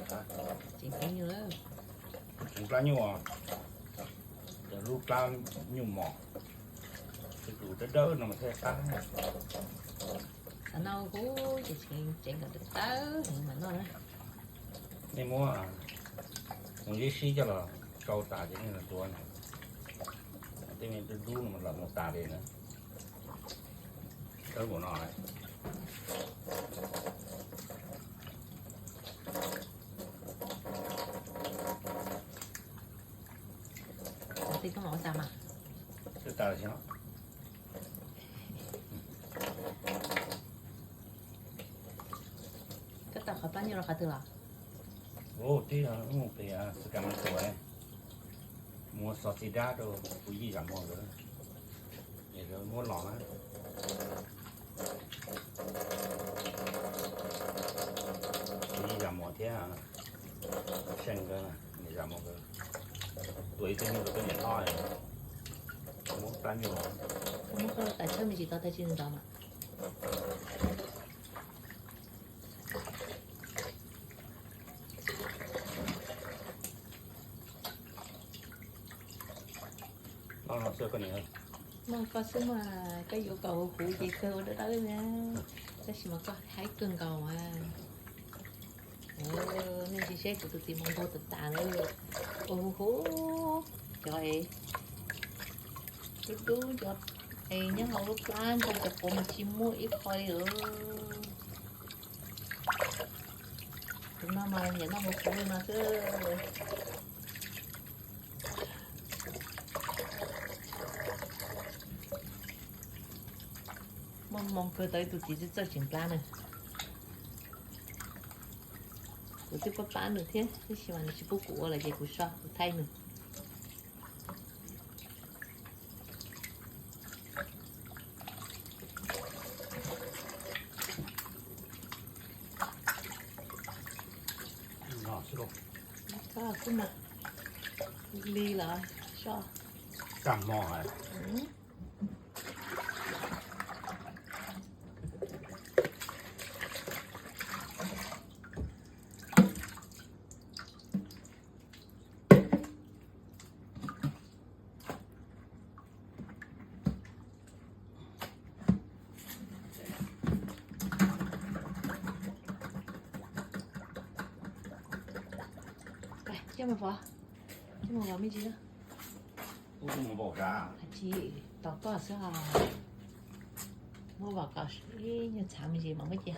Tseem plab nyuj lawm. Tseem plab nyuj, cov lub plab nyuj mos, tus dawb dawb no mas thiaj qab. Xav noj kuv ces tseem kom tawv tawv heev mam noj na. Nej muab mus zib sib coj los rau tas ces nej los tuav na. Tej me dub dub no los mus tas li na. Dawb npaum no. Twb tas mas. Twb tas lawm xyov. Koj tau qhov plab nyuj los qhov twg los? Ub, twb mus pem Sacramento, muab xov txib dab rau kuv yij zam mos nkawd, es lawv muab los na. Kuv yij zam mos thiab Seej nkawd, niam zam mos nkawd tuav ib tug nyuj rau peb niam hlob, muab plab nyuj los. Muab koj tas tshawb me ntsis tau tag tsis ntau mas. Noj koj xwb mas, koj yuav kom huv huv ces kawg ua dawb dawb na, tab sis mas koj haib kawg nkaus mas. Nej ntsia seb kuv tus txiv hmoob npau taws tas lawm, ua huv huv, cov es dub dub cov es nyob hauv lub plab ntag, cov quav mas tsis muaj ib qho li lawm. Tus no mas nyiam noj huv huv li no xwb. Muaj hmoo kawg tau ib tug txiv txawj tseem plab na. Kuv twb pab pab nws thiab tab sis mas nws tsis pub kuv ua lawm ces kuv so kuv thaij nws. Li los so. Tag hmo. Coj mus vov, coj mus vov me ntsis na. Tsis tos koj xwb os. Muab vov kom ib nyuag txhav me ntsis mas muab cia.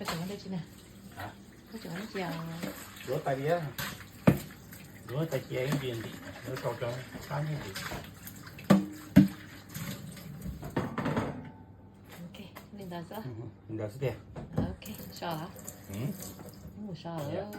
Koj tseem ua dab tsi na? Koj tseem ua dab tsi? Duav tais diav, duav tais cia ib ntsis ntim, duav rau cov qab nyob ntim. Ok, li ntawd xwb. Li ntawd xwb tiag. Ok, so lawm. Mus so lawm.